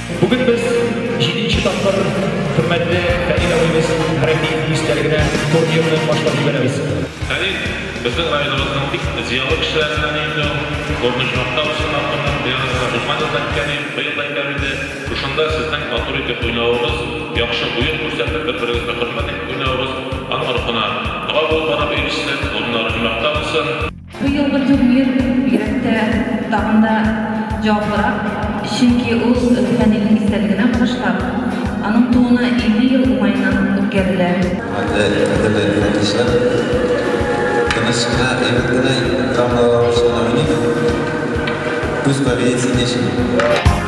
Бүген без җиденче тапкыр хөрмәтле Фәнил абыебыз Рәмиев истәлегенә турнирны башлап җибәрәбез. Фәнил, безнең районыбызның бик зыялы кешеләреннән инде ул. Урыны оҗмахта булсын мәрхүмнең. Быел да узган ел да әйткән идем, быел да әйтәм инде. Шушында сезнең матур итеп уйнавыгыз, яхшы уен күрсәтеп, бер-берегезне хөрмәт итеп уйнавыгыз аның рухына дога булып барып ирешсен, урыннары оҗмахта булсын. Быелгы турнир бигрәк тә тагын да җаваплырак, чөнки ул Фәнилнең истәлегенә багышлап, аның тууына 50 ел уңаеннан үткәрелә. Хөрмәтле, кадерле хоккейчылар, тыныч кына, әйбәт кенә, травмалар алмыйча гына уйныйк. Пусть победит сильнейший.